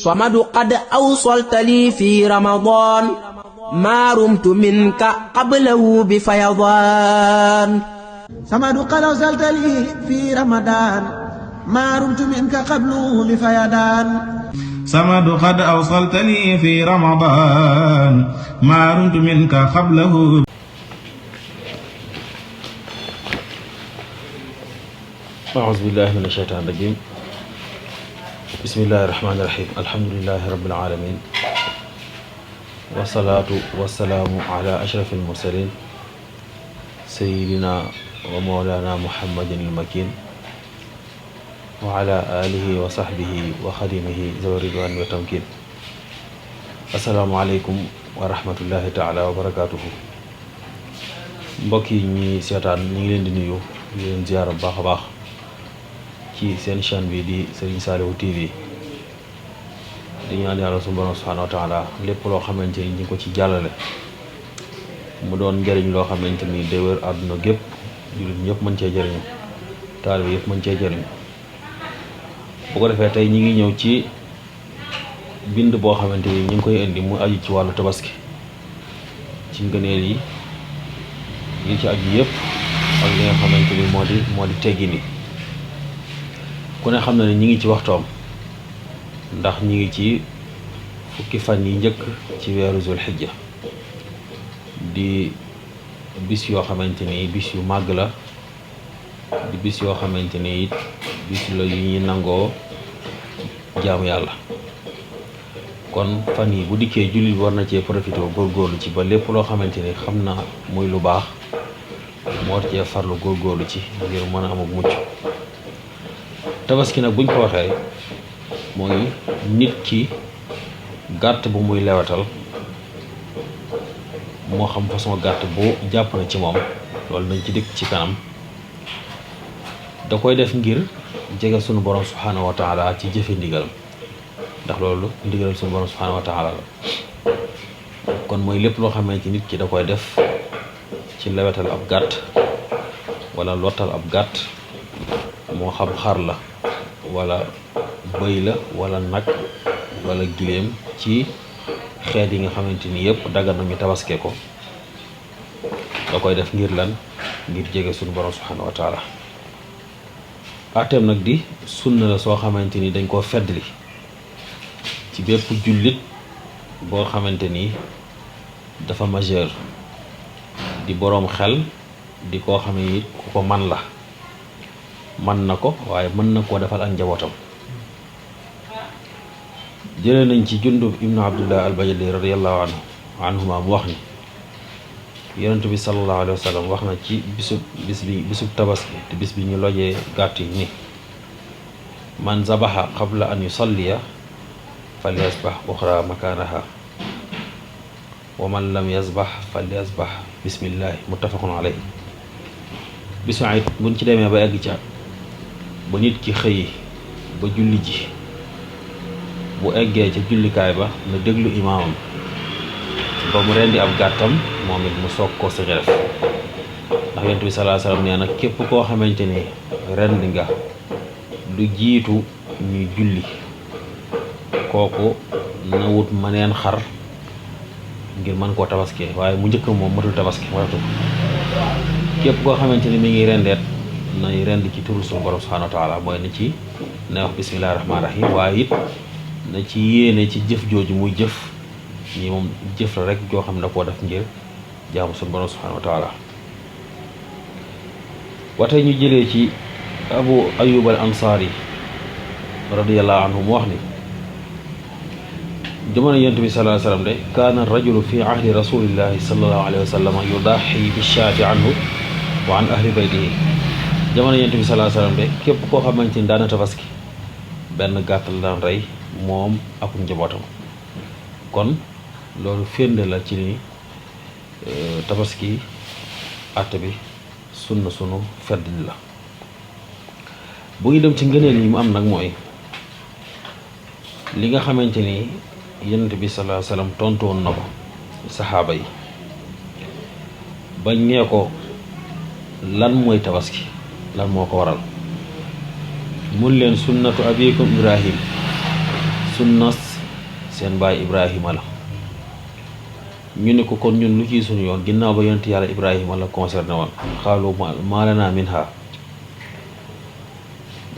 صمد قد أوصلت لي في رمضان ما رمت منك قبله بفيضان صمد قد أوصلت لي في رمضان ما رمت منك قبله بفيضان صمد قد أوصلت لي في رمضان ما رمت منك قبله. أعوذ بالله من الشيطان الرجيم. بسم الله الرحمن الرحيم. الحمد لله رب العالمين والصلاة والسلام على أشرف المرسلين سيدنا ومولانا محمد المكين وعلى آله وصحبه وخدمه ذوي الرضوان والتمكين. السلام عليكم ورحمة الله تعالى وبركاته. mbokk yi ñi seetaan ñi ngi leen di nuyu di leen ziyaara bu baax a baax ci seen chaîne bi di Serigne Saliou TV di ñaan yàlla suñu borom subhanahu wa taala lépp loo xamante ni ñu ngi ko ci jàllale mu doon njëriñ loo xamante ni day wër àdduna gépp jullit ñëpp mën cee jëriñu taalibe yëpp mën cee jëriñu. bu ko defee tey ñi ngi ñëw ci bind boo xamante ni ñu ngi koy indi mu aju ci wàllu tabaski ci ngëneel yi ci aju yëpp ak li nga xamante ni moo di teggini. ku ne xam na ne ñi ngi ci waxtoom ndax ñi ngi ci fukki fan yi njëkk ci weeru zul xijja di bis yoo xamante ni bis yu màgg la di bis yoo xamante ni it bis la yu ñuy nangoo jaamu yàlla. kon fan yi bu dikkee jullit war na cee profité góorgóorlu ci ba lépp loo xamante ni xam na muy lu baax moo cee farlu góorgóorlu ci ngir mën a am ak mucc. tabaski nag buñ ko waxee mooy nit ki gàtt bu muy lewatal moo xam façon gàtt bu jàpp na ci moom loolu nañ ci dikk ci kanam da koy def ngir jege sunu borom subhanahu wa taala ci jëfe ndigalam ndax loolu ndigalal sunu borom subhanahu wa taala la. kon mooy lépp loo xamante nit ki da koy def ci lewetal ab gàtt wala lottal ab gàtt moo xam xar la wala bëy la wala nag wala giléem ci xeet yi nga xamante ni yëpp dagan nañu tabaske ko da koy def ngir lan ngir jege sunu borom subhanahu wa taala. ateem nag di sunna la soo xamante ni dañ koo feddli ci bépp jullit boo xamante ni dafa majeur di boroom xel di koo xam ne it ku ko man la man na ko waaye mën na koo defal ak njabootam. jëlee nañ ci Jundub ibnu Abdullah al-Bajali radiyallahu anhuma mu wax ni yonent bi sallallahu alayhi wa sallam wax na ci bisub tabaski te bis bi ñu lojee gàtt yi ni man zabaha qabla an yusalliya falyasbah uxra makanaha wa man lam yasbah falyasbah bismillahi muttafaqun alayhi. bisu ayit buñ ci demee ba egg ca ba nit ki xëyi ba julli ji bu eggee ca jullikaay ba na déglu imaamam ba mu rendi ab gàttam moom it mu soog ko saña def ndax yonent bi sallallahu alayhi wasallam nee na képp koo xamante ni rendi nga lu jiitu ñuy julli kooku na wut maneen xar ngir mën koo tabaskee waaye mu njëkk moom matul tabaski waratu képp koo xamante ni mi ngi rendeet nay rend ci turu suñu borom subhanahu wa taala mooy na ci na wax bismillahi rahmaani rahim waaye it na ci yéene ci jëf jooju muy jëf ñi moom jëf la rek joo xam ne da koo def ngir jaamu suñu borom subhanahu wa taala. watey ñu jëlee ci Abu Ayyub al Ansari radiyallahu anhu mu wax ni jamono yonent bi sallallahu alayhi wa sallam de kaana rajulu fi ahdi rasulillahi sallallahu alayhi wa sallam yudaxi bi shaati anhu wa an ahli baytihi. jamono yonent bi sallallahu alayhi wa sallam de képp koo xamante ni daana tabaski benn gàtt la daan rey moom ak njabootam. kon loolu firnde la ci ni tabaski àtte bi sunna sunu fedd la. bu ñu dem ci ngëneel yi mu am nag mooy li nga xamante ni yonent bi sallallahu alayhi wa sallam tontu woon na ko saxaaba yi bañ nee ko lan mooy tabaski lan moo ko waral mun leen sunnatu abikum Ibrahim sunnas seen baay Ibrahima la. ñu ne ko kon ñun lu ciy suñu yoon ginnaaw ba yonent yàlla Ibrahima la concerné woon. xaalu maa lanaa minhaa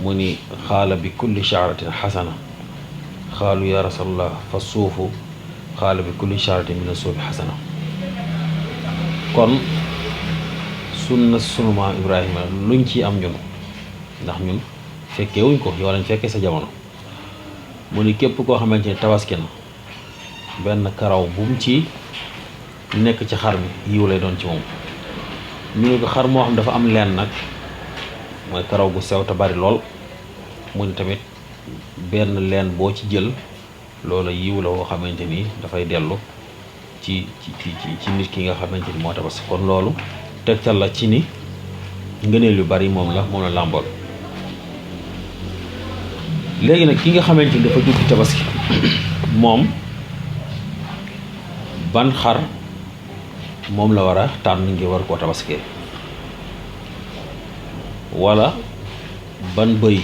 mu ni xaala bi kulli shaaratin xasana xaalu ya rasulallah fa suufu xaala bi kulli shaaratin mina suufi xasana. kon sunna sunu maam Ibrahima luñ ci am ñun ndax ñun fekkee wuñ ko yow lañ fekkee sa jamono. mu ni képp koo xamante ni tabaski na benn karaw bu mu ci nekk ci xar mi yiw lay doon ci moom. ñu ne ko xar moo xam dafa am leen nag mooy karaw gu sew te bari lool mu ni tamit benn leen boo ci jël loola yiw la woo xamante ni dafay dellu ci nit ki nga xamante ni moo tabaski. kon loolu tegtal la ci ni ngëneel yu bari moom la làmbool. léegi nag ki nga xamante ni dafa jubbi tabaski moom ban xar moom la war a tànn ngir war koo tabaskee wala ban bëy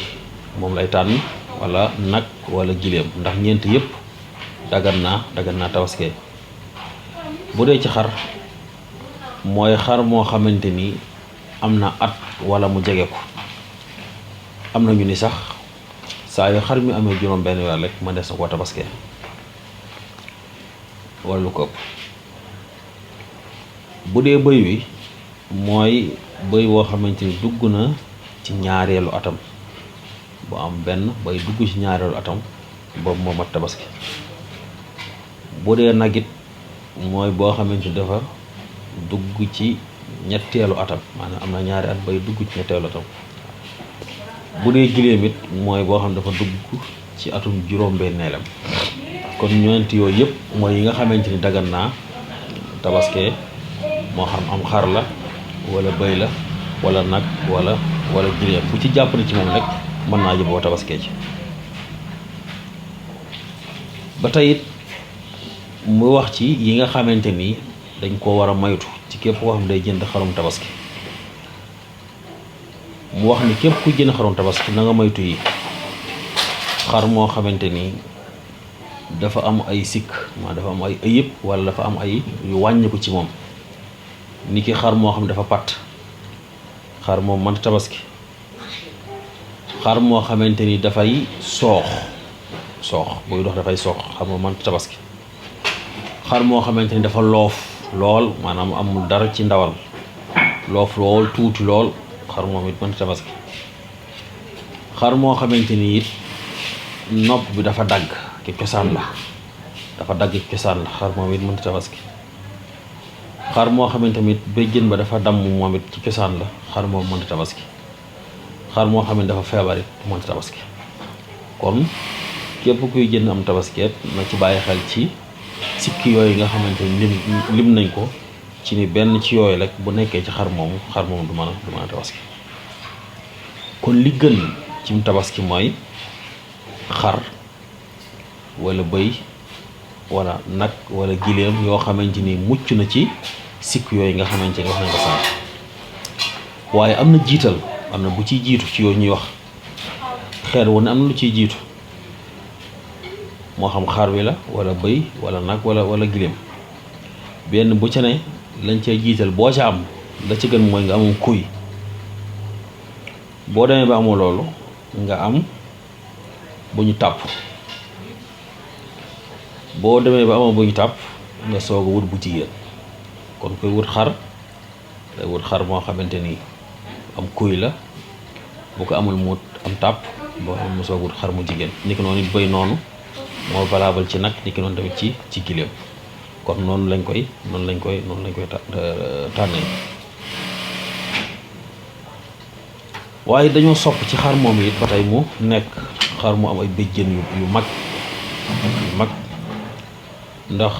moom lay tànn wala nag wala giléem ndax ñeent yépp dagan naa tabaskee. bu dee ci xar mooy xar moo xamante ni am na at wala mu jege ko. am na ñu ni sax saa yu xar mi amee juróom benn weer rek ma des na koo tabaskee wala lu ko ëpp. bu dee bëy wi mooy bëy woo xamante ni dugg na ci ñaareelu atam bu am benn bay dugg ci ñaareelu atam boobu moo mat tabaski. bu dee nag it mooy boo xamante ni dafa dugg ci ñetteelu atam maanaam am na ñaari at bay dugg ci ñetteelu atam. bu dee giléem it mooy boo xam dafa dugg ci atum juróom-benneelam. kon ñeent yooyu yëpp mooy yi nga xamante ni dagan naa tabaskee moo xam am xar la wala bëy la wala nag wala giléem bu ci jàpp ci moom rek mën naa jëboo tabaskee ci. ba tey it mu wax ci yi nga xamante ni dañ koo war a maytu ci képp koo xam day jënd xarum tabaski. mu wax ni képp ku jënd xarum tabaski na nga maytu yi xar moo xamante ni dafa am ay sikk dafa am ay ayib wala dafa am ay yu wàññiku ci moom. ni ki xar moo xam dafa patt xar moom mënta tabaski. xar moo xamante ni dafay soox buy dox dafay soox xar moom mënta tabaski. xar moo xamante ni dafa loof lool maanaam amul dara ci ndawal loof lool tuuti lool xar moom it mënta tabaski. xar moo xamante ni it nopp bi dafa dagg ki cosaan la xar moom it mënta tabaski. xar moo xamante tamit béjjën ba dafa damm moom it ci cosaan la xar moom mënta tabaski. xar moo xam ne dafa feebar it mënta tabaski. kon képp kuy jënd am tabaskeet na ci bàyyi xel ci sikki yooyu nga xamante ni lim nañ ko ci ni benn ci yooyu rek bu nekkee ci xar moom du mën a tabaski. kon li gën ci mu tabaski mooy xar wala bëy wala nag wala giléem yoo xamante ni mucc na ci sikk yooyu nga xamante ni wax nañ ko sànq. waaye am na jiital am na bu ciy jiitu ci yooyu ñuy wax xeer wu ne am na lu ciy jiitu moo xam xar wi la wala bëy wala nag wala giléem benn bu ca ne lañ cay jiital boo ca am la ci gën mooy nga amum kuy. boo demee ba amoo loolu nga am bu ñu tàpp. boo demee ba amoo bu ñu tàpp nga soog a wut bu jigéen. kon koy wut xar day wut xar moo xamante ni am kuy la bu ko amul mu am tàpp boo am mu soog wut xar mu jigéen. niki noonu it bëy noonu moo valable ci nag niki noonu tamit ci giléem. kon noonu lañ koy tànnee. waaye dañoo sopp ci xar moom it ba tey mu nekk xar mu am ay béjjén yu mag ndax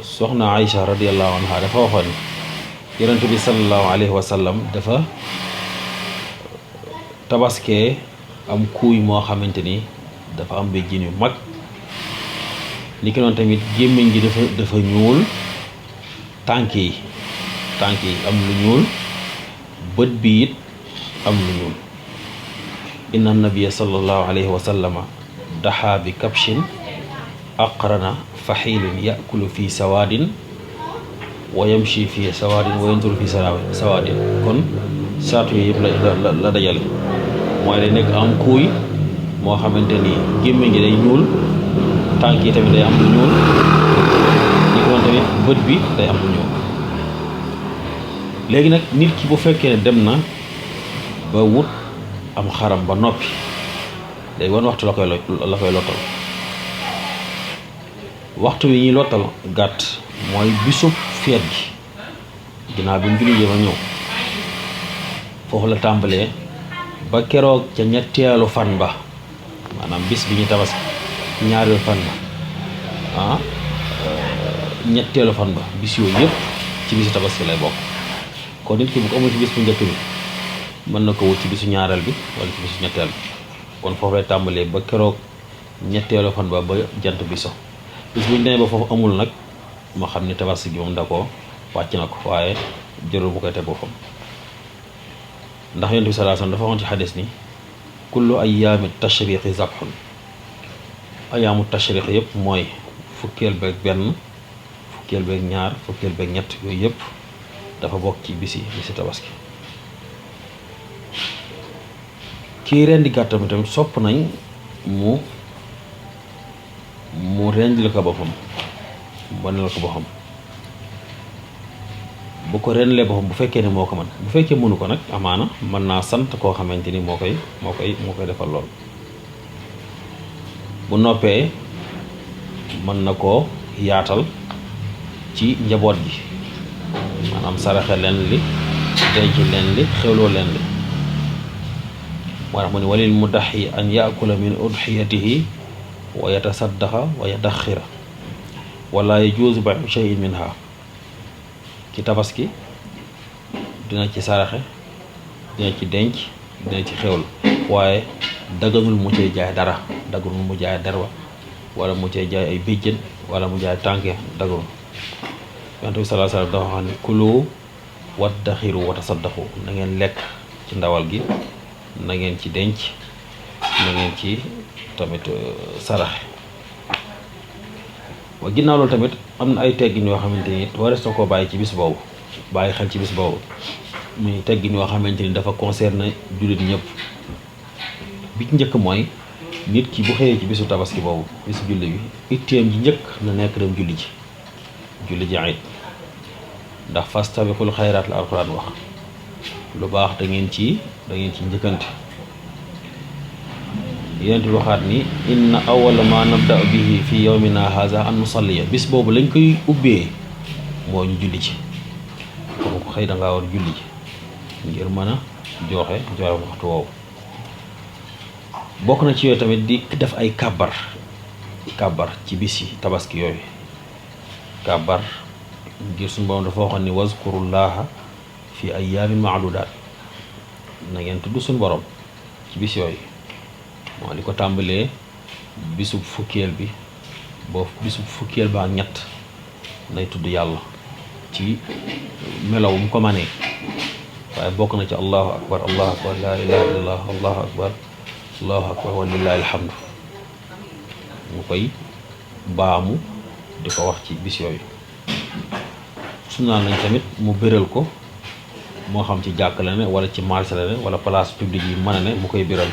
soxna Aïcha radiyallahu anha dafa waxoon yonent bi sallallahu alayhi wa sallam dafa tabaskee am kuuy moo xamante ni dafa am béjjén yu mag. ni ki noonu tamit gémmiñ gi dafa ñuul tànk yi am lu ñuul bët bi it am lu ñuul. inna nabiyya sallallahu alayhi wa sallama daxa bi kabshin aqrana faxiilun yakulu fi sawaadin wa yamshi fi sawaadin wa yanduru fi sawaadin. kon saatu yooyu yëpp la dajale mooy day nekk am kuuy moo xamante ni gémmiñ gi day ñuul, tànk yi tamit day am lu ñuul, ñi ko tamit bët bi day am lu ñuul. léegi nag nit ki bu fekkee ne dem na ba wut am xaram ba noppi, day wan waxtu la koy lottal. waxtu wi ñuy lottal gàtt mooy bisub feet gi, ginnaaw bi mu julli ba ñëw, foofu la tàmbalee ba keroog ca ñetteelu fan ba, maanaam bis bi ñu tabaski ñaareelu fan ba ñetteelu fan ba, bis yooyu yëpp ci bisu tabaski lay bokk. kon nit ki bu ko amul ci bis bu njëkk bi mën na ko wut ci bisu ñaareel bi wala ci bisu ñetteel bi. kon foofu lay tàmbalee ba keroog ñetteelu fan ba jant bi so. bis bu ñu demee ba foofu amul nag ma xam ne tabaski gi moom da ko wàcc na ko, waaye jarul bu koy teg boppam. ndax Yonent bi sallallahu alayhi wasallam dafa waxoon ci xadis ni kullu ayyaami tashriqi zabhun. ayaamu tashriq yëpp mooy fukkeel beeg benn, fukkeel beeg ñaar, fukkeel beeg ñett, yooyu yëpp dafa bokk ci bisi tabaski. kii rendi gàttam tamit sopp nañ mu rendil ko boppam, bonel ko boppam. bu ko rendilee boppam bu fekkee ne moo ko mën, bu fekkee mënu ko nag amaana mën naa sant koo xamante ni moo koy defal lool. bu noppee mën na koo yaatal ci njaboot gi, maanaam saraxe leen li, denc leen li, xewloo leen li. moo tax mu ne walil mudaxi an yaakula min udxiyatihi wa yatasaddaqa wa yadaxira wala yajuuzu bayu cheyin minha. ci tabaski dina ci saraxe, dina ci denc, dina ci xewlu, waaye daganul mu cay jaay dara, daganul mu jaay derwa wala mu cay jaay ay béjjën wala mu jaay tànke, daganul. Yonent bi sallallahu alayhi wasallam dafa wax ne kulu waddaxiru wa tasaddaqu, na ngeen lekk ci ndawal gi, na ngeen ci denc, na ngeen ci tamit saraxe. wa ginnaaw loolu tamit am na ay teggin yoo xamante ni warees na koo bàyyi ci bis boobu, bàyyi xel ci bis boobu, muy teggin yoo xamante ni dafa concerné jullit ñëpp. bi ci njëkk mooy nit ki bu xëyee ci bisu tabaski boobu, bisu julli bi, itteem ji njëkk na nekk dem julli ji ayit. ndax fastabiqul xayraat la alxuraan wax, lu baax da ngeen ci njëkkante. Yonent bi waxaat ni inna awwala ma nabda bihi fi yawmina haza an nusalliya, bis boobu lañ koy ubbee moo ñu julli ci. kon ko xëy da ngaa war julli ci ngir mën a joxe waxtu woowu. bokk na ci yooyu tamit di def ay kàbbar ci bis yi tabaski yooyu. kàbbar ngir suñu borom dafa waxoon ni wazkurullaha fi ayyaamin ma'dudaat, na ngeen tudd suñu borom ci bis yooyu. moo li ko tàmbalee bisub fukkeel bi boo bisub fukkeel ba ak ñett nay tudd yàlla ci melaw mu ko manee. waaye bokk na ci allahu akbar laa ilaha illallah allahu akbar wa lillahi alhamdu, mu koy baamu di ko wax ci bis yooyu. sunnaal nañ tamit mu béral ko, moo xam ci jàkk la ne wala ci marché la ne wala place publique yi mën a ne mu koy béral.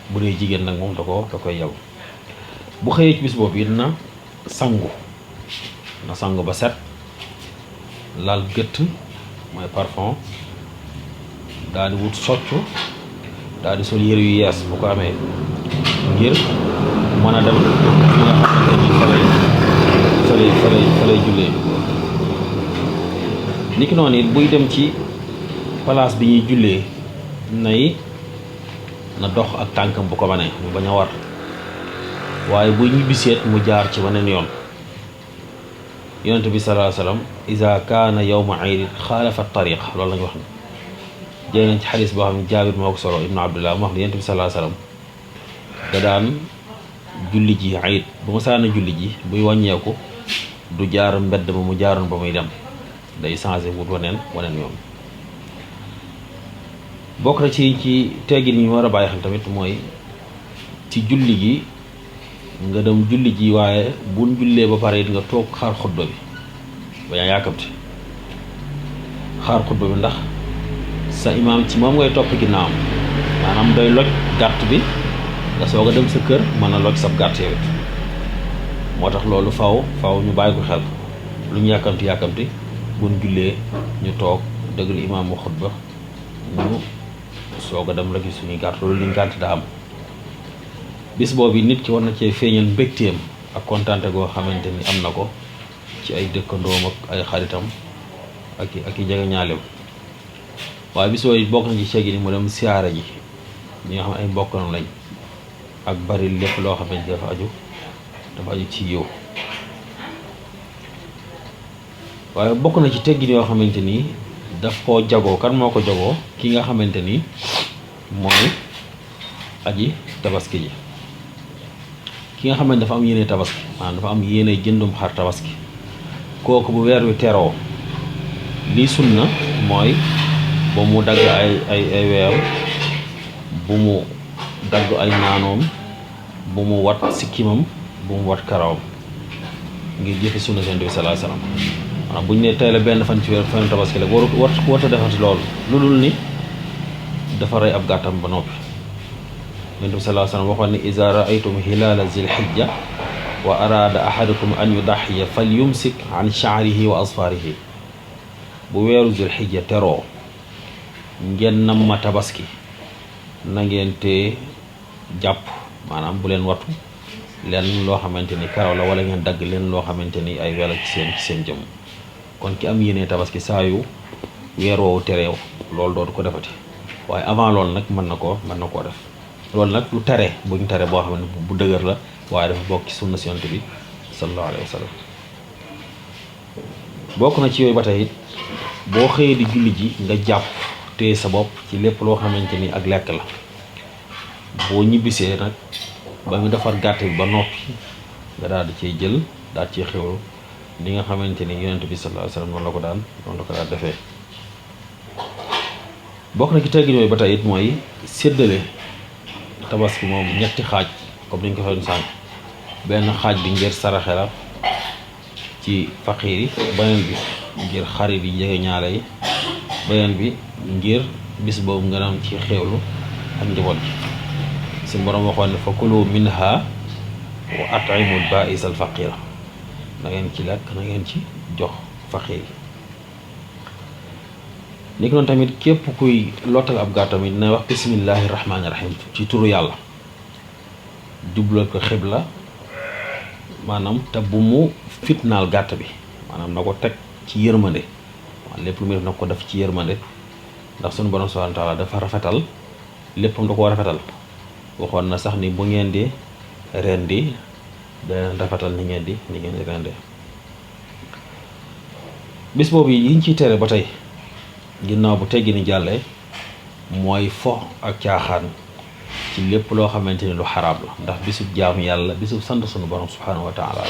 bu dee jigéen nag moom da koy yow. bu xëyee ci bis boobu it na sangu ba set, laal gëtt mooy parfum, daal di wut soccu, daal di sol yére yu yees bu ko amee, ngir mën a dem fi nga xamante ni fa lay jullee. niki noonu it buy dem ci place bi ñuy jullee na dox ak tànkam bu ko mënee, mu bañ a war. waaye buy ñibbiseet mu jaar ci beneen yoon. Yonent bi sallallahu alayhi wasallam iza kaana yawma iid xaalafa tariq, loolu lañu wax ne jëlee nañ ci xadis boo xam ne Jaabir moo ko solo ibnu Abdullah mu wax ne Yonent bi sallallahu alayhi wasallam da daan julli ji iid, bu ma saana julli ji buy wàññeeku du jaar mbedd ba mu jaaroon ba muy dem, day changé wut waneen yoon. bokk na ci teggin ñu war a bàyyi xel tamit mooy ci julli gi nga dem julli ji waaye buñ jullee ba pare it nga toog xaar xutba bi bañ a yàkkamti xaar xutba bi ndax sa imaam ci moom ngay topp ginnaawam maanaam day loj gàtt bi nga soog a dem sa kër mën a loj sab gàtt yow it moo tax loolu faw ñu bàyyi ko xel lu ñu yàkkamti buñ jullee ñu toog dëggal imaam mu xutba ñu soog a dem la gi suñuy gàtt loolu liñ gàtt daa am bis boobu nit ki war na cee feeñal mbégteem ak kontaante goo xamante ni am na ko ci ay dëkkandoom ak ay xaritam ak i jege ñaalew waaye bis boobu bokk na ci ceegi ni mu dem siyaare ji ñi nga xam ne ay mbokkam lañ ak bari lépp loo xamante ni dafa aju ci yow waaye bokk na ci teggin yoo xamante ni daf koo jagoo kan moo ko jagoo ki nga xamante ni mooy aji tabaski ji ki nga xamante dafa am yéene tabaski maanaam dafa am yéene jëndum xar tabaski kooku bu weer wi teroo lii sunna mooy ba mu dagg ay weeram bu mu dagg ay naanoom bu mu wat sikkimam bu mu wat karawam ngir jëfe sunna Yonent bi sallallahu alayhi wasallam maanaam bu ñu ne tey la benn fan ci weer fan tabaski la warta defati loolu lu dul ni dafa rey ab gàttam ba noppi Yonent bi sallallahu alayhi wasallam waxoon ni iza ra'aytum hilaala zil hijja wa araada ahadukum an yudaxiya fal yumsik an sha'rihi wa asfarihi bu weeru zil hijja teroo ngeen nam ma tabaski na ngeen te jàpp maanaam bu leen wattu leen loo xamante ni karaw la wala ngeen dagg leen loo xamante ni ay wela ci seen jëm kon ki am yéene tabaski saa yu weer woowu tereew loolu dootu ko defati waaye avant loolu nag mën na koo def loolu nag lu tere buñ tere boo xam ne bu dëgër la waaye dafa bokk ci sunna Yonent bi sallallahu alayhi wa sallam bokk na ci yooyu ba tey it boo xëyee di julli ji nga jàpp téye sa bopp ci lépp loo xamante ni ak lekk la boo ñibbisee nag ba mu defar gàtt bi ba noppi nga daal di ciy jël daal ciy xewlu li nga xamante ni Yonent bi sallallahu alayhi wa sallam noonu la ko daan defee bokk na ci teggin yooyu ba tey it mooy séddale tabaski moom ñetti xaaj comme ni ñu ko waxee sànq benn xaaj bi ngir saraxe la ci faqiir yi beneen bi ngir xarit yi jege ñaale yi beneen bi ngir bis boobu nga am ci xewlu ak njaboot gi suñu borom waxoon ne fa kulu minha wa at'imul ba'is al faqira na ngeen ci lekk na ngeen ci jox faqiir yi ni ko noonu tamit képp kuy lottal ab gàttam yi dina wax bismillahi rahmaani rahim ci turu yàlla jublal ko xibla maanaam te bu mu fitnaal gàtt bi maanaam na ko teg ci yërmande waaw lépp lu muy def na ko def ci yërmande ndax sunu borom subhanahu wa taala dafa rafetal léppam da koo rafetal waxoon na sax ni bu ngeen di rendi da rafetal ni ngeen di rendi bis boobu yi ñu ciy tere ba tey ginnaaw bu teggi ni jàllee mooy fo ak caaxaan ci lépp loo xamante ni lu xaraam la ndax bisub jaamu yàlla bisub sant sunu borom subhanahu wa taala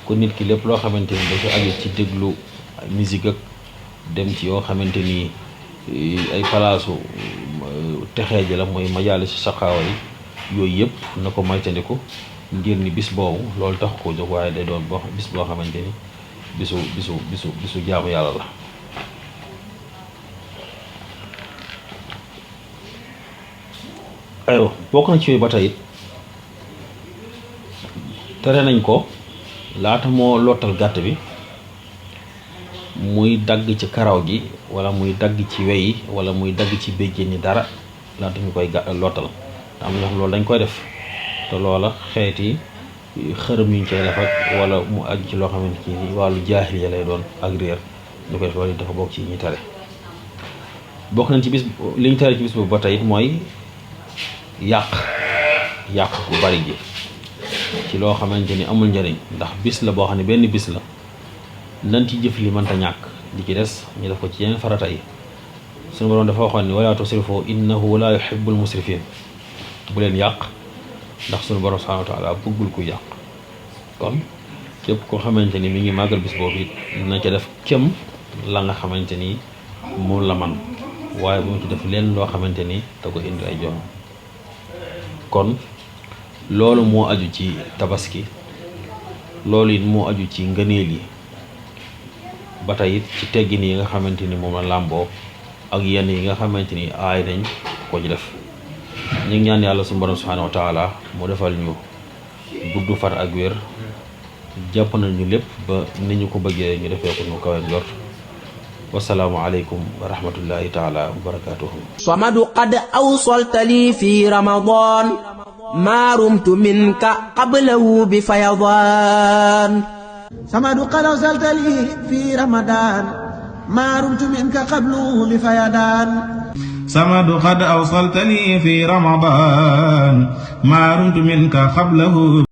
ku nit ki lépp loo xamante ni dafa aju ci déglu musique ak dem ci yoo xamante ni ay palaasu texee ji la mooy majaali si saqaawa yi yooyu yëpp na ko moytandiku ngir ni bis boobu loolu tax koo jóg waaye day doon bis boo xamante ni bisu jaamu yàlla la aywa bokk na ci yooyu ba tey tere nañ ko laata moo lottal gàtt bi muy dagg ci karaw gi wala muy dagg ci wey yi wala muy dagg ci béjjén yi dara laata ñu koy lottal te am na ñoo xam loolu dañ koy def te loola xeeti xërëm yuñ koy def ak wala mu àgg ci loo xamante ni wàllu jaahiliya lay doon ak réer ñu koy def loolu dafa bokk ci ñi tere bokk nañ ci bis li ñu tere ci bis boobu ba tey mooy yàq bu bari gi ci loo xamante ni amul njëriñ ndax bis la boo xam ne benn bis la nan ci jëf li mënta ñàkk li ci des ñu def ko ci yeneen farata yi suñu borom dafa waxoon ni wala tusrifu innahu la yuhibbul musrifin bu leen yàq ndax suñu borom subhanahu wa taala bëggul ku yàq kon képp koo xamante ni mi ngi màggal bis boobu it na ca def kem la nga xamante ni moom la man waaye bu mu ci def leen loo xamante ni da ko indi ay joon kon loolu moo aju ci tabaski, loolu it moo aju ci ngëneel yi, ba tey it ci teggin yi nga xamante ni moom la làmboo ak yenn yi nga xamante ni aay nañ ko ci def. ñu ngi ñaan yàlla suñu borom subhanahu wa taala mu defal ñu gudd far ak wér, jàpp nañu lépp ba ni ñu ko bëggee ñu defee ko ñu kawe njort. wasalaamu aleykum wa rahmatullahi taala wa barakatuhu. samadu qad awsalta li fi ramadan ma rumtu minka qablahu bi fayadan. samadu qad awsalta li fi ramadan ma rumtu minka qablahu bi fayadan. samadu qad awsalta li fi ramadan ma rumtu minka qablahu